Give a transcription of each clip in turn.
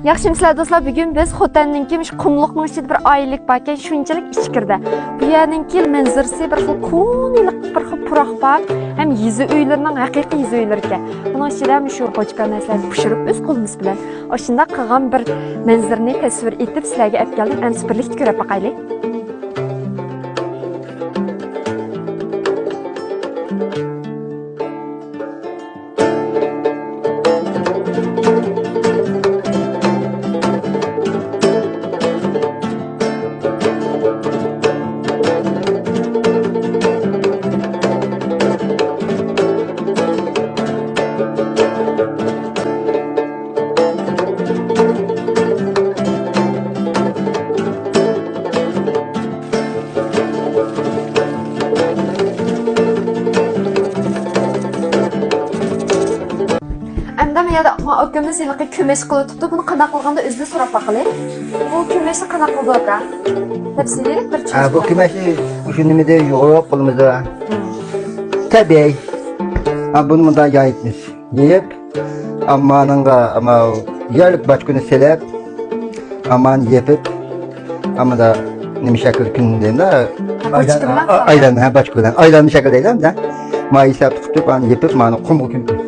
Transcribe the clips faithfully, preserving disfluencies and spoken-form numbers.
ياخشىمۇسىلەر دوستلار، بۈگۈن بىز خوتەننىڭكى مۇشۇ قۇملۇقنىڭ ئىچىدە بىر ئائىلىلىك باركەن، شۇنچىلىك ئىچكىرىدە. بۇ يەرنىڭكى مەنزىرىسى بىر خىل كونىلىق، بىر خىل پۇراق بار، ھەم يېزا ئۆيلىرىنىڭ ھەقىقىي يېزا ئۆيلىرى ئىكەن. بۇنىڭ ئىچىدە مۇشۇ باچكا نەرسىلەرنى پىشۇرۇپ، ئۆز قولىمىز بىلەن ئاشۇنداق قىلغان بىر مەنزىرىنى تەسۋىر ئېتىپ سىلەرگە ئەپ كەلدىم. ئەمسە بىرلىكتە كۆرۈپ باقايلى. ئەمدى مانا يەردە ئاكىمىز ھېلىقى كۆمەچ قىلىۋېتىپتۇ. بۇنى قانداق قىلغاندا ئۆزىدىن سوراپ باقىلى. بۇ كۆمەچنى قانداق قىلىدۇ ئاكا؟ تەپسىلىي بىر ھە، بۇ چۈشەندۈرۈڭ. كۆمەچنى مۇشۇ نېمىدە يۇغۇرۇپ قولىمىزدا. مم. تەبىئىي. ھە، بۇنى مۇنداق يايىمىز. يېيىپ، ئاممانىڭغا، ئامما يەرلىك باچكىنى سېلىپ، ئاممانى يېپىپ، ئاممىدا نېمە شەكىل كۈن دەيمىز، باچكا بىلەن؟ ئايلان، ھە، باچكا بىلەن. ئايلانما شەكىل دەيدۇ ئەمدى. ما ھېساب تۇتۇپ، ئانى يېپىپ، مانا قۇمغا كۆمۈپ.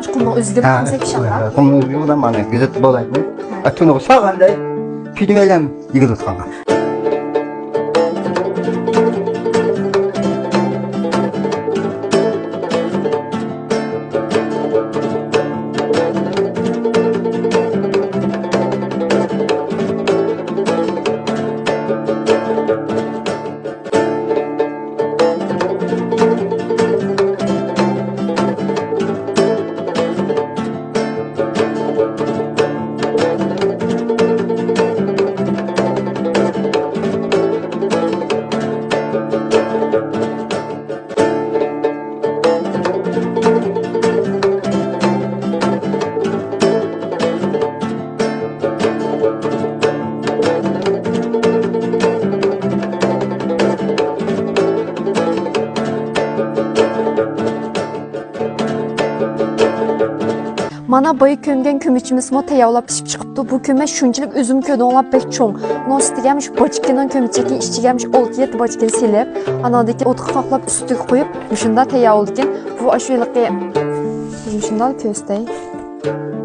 شۇ قۇمنىڭ ئۆزىگە ھە، قىلساك ئىنشاللا. قۇمنىڭ ئۆزىگە بولغان مانا گۈزۈت بولايمىز. ھە. ئە، تۇنۇغا سالغاندەك، پۈتۈۋەيلەم. يىگىت ئۇتقانغا. مانا بايا كۆمگەن كۆمۈچىمىزمۇ تەييارلاپ پىشىپ چىقىپتۇ. بۇ كۆمەچ شۇنچىلىك ئۆزۈم كۆردۈڭلار بەك چوڭ. ئۇنىڭ ئۈستىگە مۇشۇ باچكىنىڭ كۆمىچىكى ئىچىگە مۇشۇ ئالتە يەتتە باچكىنى سېلىپ، ئاناندىكى ئوتقا قاقلاپ ئۈستىگە قويۇپ، مۇشۇنداق تەييار بولىدىكەن. بۇ ئاشۇ ھېلىقى مۇشۇنداق كۆرسىتەي.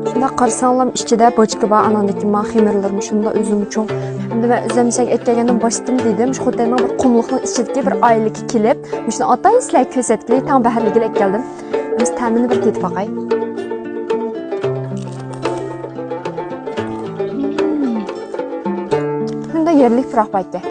شۇنداق قارىساڭلام ئىچىدە باچكا بار، ئاناندىكى ما خېمىرلىرىمۇ شۇنداق ئۆزىمۇ چوڭ. ئەمدى مەن ئۆزۈم سەن ئەتكەلگەندىن باشلىدىم دېدىم. شۇ خوتەننىڭ بىر قۇملۇقنىڭ ئىچىدىكى بىر ئائىلىگە كېلىپ، مۇشۇنى ئاتايىن سىلەرگە كۆرسەتكىلى، تەڭ بەھرىلىگىلى ئەتكەلدىم. بىز تەمىنى بىر تېتىپ باقاي. شۇنداق يەرلىك پۇراق باركەن.